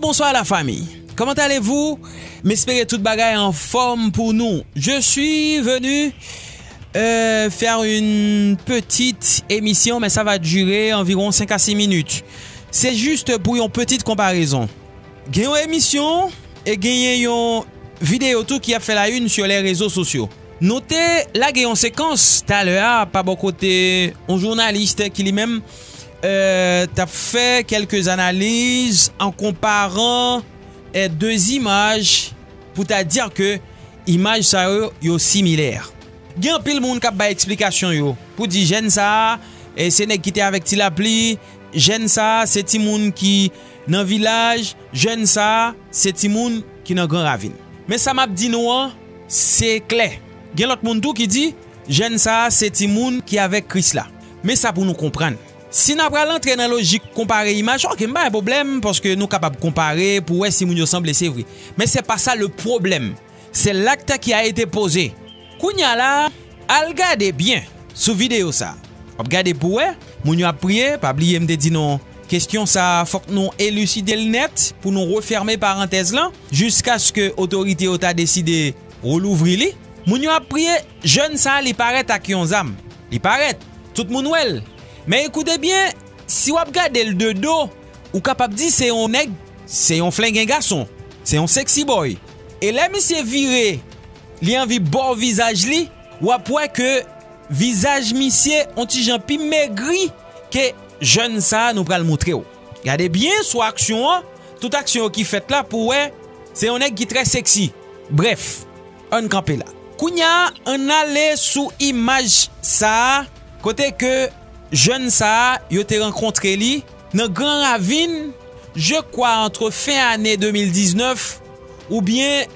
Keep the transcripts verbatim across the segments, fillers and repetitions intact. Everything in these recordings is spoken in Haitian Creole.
Bonsoir la famille. Comment allez-vous? M espere tout bagay anfòm pou nou. Je suis venu euh, faire une petite émission, mais ça va durer environ cinq à six minutes. C'est juste pour une petite comparaison. Gen yon emisyon e genyen yon videyo tou ki ap fè la une sur les réseaux sociaux. Nou te lage yon sekans talè a pa bò kote yon jounalis ki li menm euh, t ap fè kèlke analiz an konparan euh, de imaj pou ta di ke imaj sa yo, yo similè. Gen anpil moun k ap bay eksplikasyon yo pou di jèn sa a, eh, se nèg ki te avèk Ti Lapli, jèn sa a, se timoun ki nan vilaj, jèn sa a, se timoun ki nan Gran Ravin. Men sa m ap di nou an, se klè. Gen lòt moun tou ki di, jèn sa a, se timoun ki avèk Krisla. Men sa pou nou konprann. Si n a pral antre nan lojik konpare imaj, ok, m pa gen pwoblèm, paske nou kapab konpare pou wè si moun yo sanble, se vre. Men se pa sa le pwoblèm. C'est l'acte qui a été posé. Kounye a la, al gade byen sou videyo sa. W ap gade pou wè, moun yo ap priye, pa bliye m te di nou, kesyon sa a, fòk nou eliside l nèt pou nou refèmen parantèz lan, jiskaske otorite yo ta deside relouvri li. Moun yo ap priye, jèn sa a, li parèt ak yon zam. Li parèt, tout moun wè l. Men ekoute byen, si w ap gade l de do, ou kapab di se yon nèg, se yon flengen gason, se yon sexy boy. E lè misye vire, li anvi ba w vizaj li, w ap wè ke vizaj misye on ti jan pi megri ke jèn sa a nou pral montre w. Gade byen sou aksyon an, tout aksyon yo ki fèt la pou wè se yon nèg ki trè sexy. Brèf, ann kanpe la. Kounye a, ann ale sou imaj sa a, kote ke jèn sa a, yo te rankontre li nan Gran Ravin, je kwa antre fen ane de mil diznèf oubyen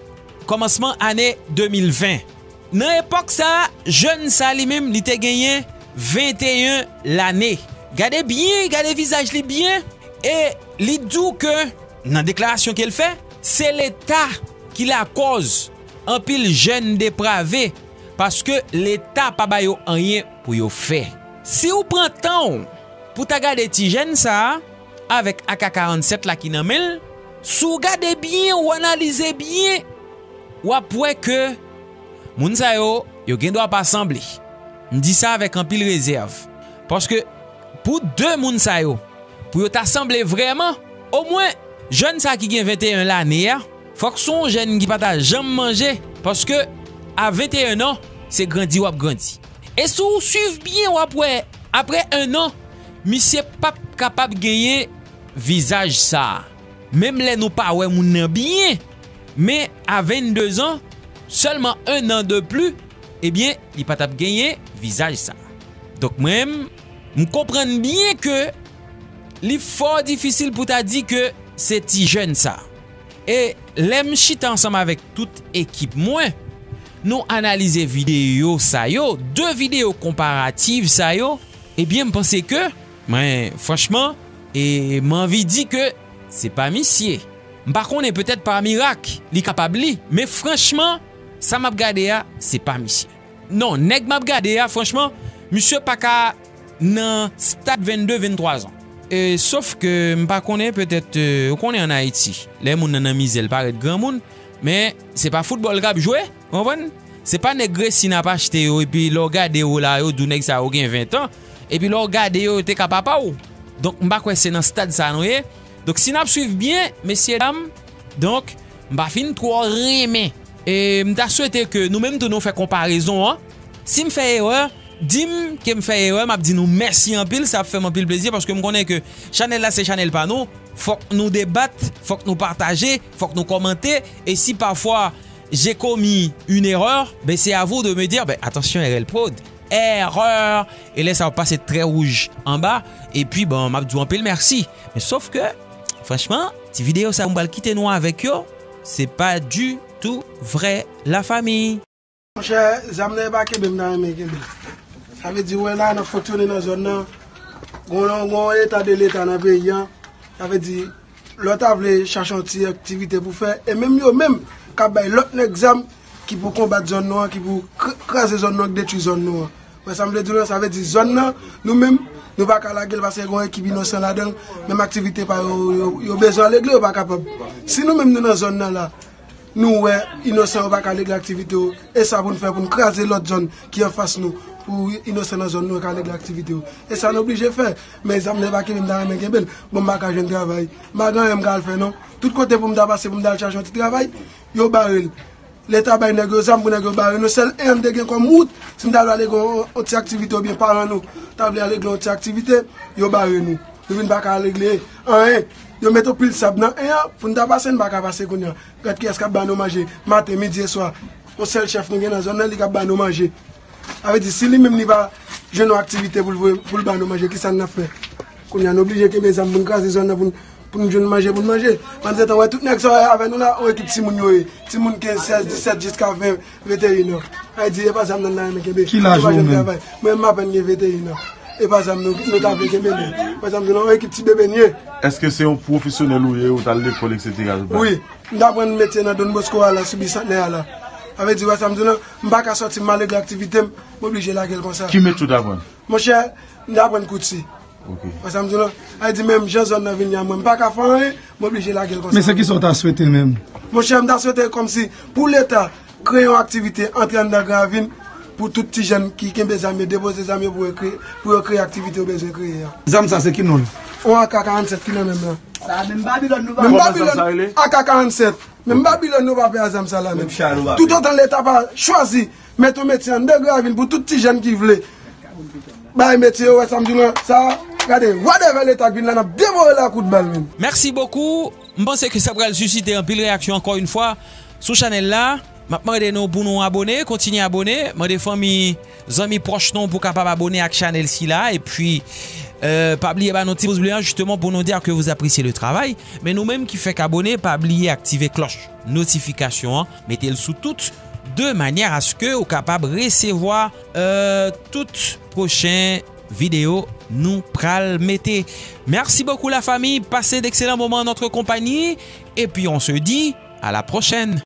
kòmansman ane de mil ven. Nan epòk sa a, jèn sa a li menm, li te genyen venteyen lane. Gade byen, gade vizaj li byen, e li di w ke, nan deklarasyon ke l fè, se Leta ki lakòz anpil jèn deprave, paske Leta pa ba yo anyen pou yo fè. Si w pran tan w pou ta gade ti jèn sa a, avèk A K karannsèt la ki nan men l, si w gade byen, w analize byen, w ap wè ke moun sa yo, yo gen dwa pa sanble. M di sa avèk anpil rezèv. Paske pou de moun sa yo, pou yo ta sanble vrèman, omwen, jèn sa ki gen venteyen lane a, fòk se yon jèn ki pa ta janm manje, paske a venteyen an, se grandi w ap grandi. E si w swiv byen, w ap wè, apre en an, misye p ap kapab genyen vizaj sa a. Menm lè nou pa wè moun nan byen, men a vennde zan, sèlman en an de pli, ebyen, li pa t ap genyen vizaj sa a. Donk, mwen menm, m konprann byen ke li fò difisil pou ta di ke se ti jèn sa a. E lè m chita ansanm avèk tout ekip mwen, nou analize videyo sa yo, de videyo konparatif sa yo, ebyen, m panse ke, mwen, franchman, e m anvi di ke se pa misye. M pa konnen, petèt pa mirak, li kapab li, men franchman, sa m ap gade a, se pa misye. Non, nèg m ap gade a, franchman, misye pa ka nan stad vennde, venntwa zan. E, sof ke m pa konnen, petèt, e, ou konnen ann Ayiti, lè moun nan nan mizè, l parèt granmoun, men se pa foutbòl k ap jwe, ou konprann? Se pa nèg resin ap achte yo, epi lè w gade yo la, yo di w nèg sa yo gen ven tan, epi lè w gade yo, yo te ka papa w. Donk, m pa kwè se nan stad sa nou ye. Donk, si n ap swiv byen, mesye dam, donk, m pa fin twò renmen. E m ta swete ke nou menm tou nou fè konparezon an. Si m fè erè, di m ke m fè erè, m ap di nou mèsi anpil, sa ap fè m anpil plezi paske m konnen ke chanèl la se chanèl pa nou. Fòk nou debat, fòk nou pataje, fòk nou kòmante. E si pafwa j'ai commis une erreur, ben c'est à vous de me dire, ben attention R L Prod, erè. E lè sa w pase trè wouj anba, epi bon, m ap di w anpil mèsi. Men sof ke, franchman, ti videyo sa yo m pral kite nou avèk yo, se pa ditou vrè, la famille. Monchè, zam nan e pa kenbe m ta renmen kenbe. Sa vle di, wè la, n ap fonksyone nan zòn nan. Gon, gon eta de leta nan peyi an. Sa vle di, lè w ta vle chache yon ti aktivite pou fè, e menm yo menm k ap bay lòt nèg zam ki pou konbat zòn nou an, ki pou kr-, kraze zòn nou an, ki detwi zòn nou an. Sa m vle di w la, sa vle di zòn nan, nou menm, nou pa ka lage l paske gen yon ekip inosan ladan l, menm aktivite pa yo, yo, yo bezwen alegle, yo pa kapab. Si nou menm nou nan zòn nan la, nou wè inosan yo pa ka regle aktivite yo, e sa pou n fè pou n kraze lòt zòn ki anfas nou, pou inosan nan zòn nou yo ka regle aktivite yo. E sa n oblije fè, men zam nan pa kenbe, m ta renmen kenbe l. Bon, m pa ka jwenn travay, m pa gen anyen m ka al fè non. Tout kote pou m ta pase, pou m ta al chache yon ti travay, yo bare l. Leta bay nèg yo zam pou nèg yo bare nou. Sèl en an m te gen kòm wout, si m ta vle ale gen yon, yon ti aktivite oubyen paran nou ta vle ale gen yon ti aktivite, yo bare nou. Nou vin pa ka regle anyen. Yo mete yon pil sab nan en an pou n ta pase, n pa ka pase kounye a. Gad kiyès k ap ba nou manje maten, midi e swa. Yon sèl chèf nou gen nan zòn nan, li k ap ba nou manje. Sa vle di, si li menm li pa jwenn yon aktivite pou l voye, pou l ba nou manje, kisa n ap fè? Kounye a, n oblije kenbe zam pou n kraze zòn nan, pou n, pou n jwenn manje, pou n manje. Pandan se tan, wè, tout nèg sa yo avè nou la, yon ekip timoun yo ye. Timoun kenz, sèz, disèt, jiska ven, venteyen an. Sa vle di, e pa zam nan n ta renmen kenbe. Ki laj ou menm? Mwen, m apèn gen venteyen an. E pa zam nou, nou ta vle kenbe, non. Pa zam nou, non, yon ekip ti bebe n ye. Èske se yon pwofesyonèl ou ye, ou t al lekòl, et cetera, tout bagay? Wi. M t aprann metye nan Don Bosco a la, sou Bisantnè a la. Sa vle di, wè sa m di w lan, m pa ka sòti, m al regle aktivite m, m oblije lage l konsa. Ki metye w t aprann? Monchè, m t aprann kouti. Ok. Wè sa m di w lan? Sa vle di, menm jan zòn nan vin ye a mwen, m pa ka fè anyen, m oblije lage l konsa. Men se kisa w ta swete menm? Monchè, m ta swete kòmsi pou Leta kreye yon aktivite antre anndan Gran Ravin pou tout ti jèn ki kenbe zam yo, depoze zam yo pou yo kreye, pou yo kreye aktivite yo bezwen kreye a. Zam sa se ki non l? On A K karannsèt ki nan men m lan. Sa menm Babilòn nou pa. Menm Babilòn, A K karannsèt. Menm Babilòn nou pa pè a zam sa la menm. Menm chay nou pa pè. Toutotan Leta pa chwazi mete yon metye anndan Gran Ravin pou tout ti jèn ki vle bay metye yo, wè sa m di w lan, sa, gade, whatever Leta k vin la, n ap devore l a kout bal menm. Merci beaucoup. M panse ke sa pral sisite anpil reyaksyon ankò yon fwa sou chanèl la. M ap mande nou pou nou abone, kontinye abone, mande fanmi, zanmi pwòch nou pou kapab abone ak chanèl sila. Epi, euh, pa bliye ba nou ti pouz ble an, justement, pou nou dire que vous appréciez le travail. Men nou menm ki fèk abone, pa bliye aktive klòch notifikasyon an, mete l sou tout, de manière à ce que ou kapab resevwa, euh, tout pwochen videyo nou pral mete. Merci beaucoup la famille, passez d'excellents moments en notre compagnie, et puis on se dit à la prochaine.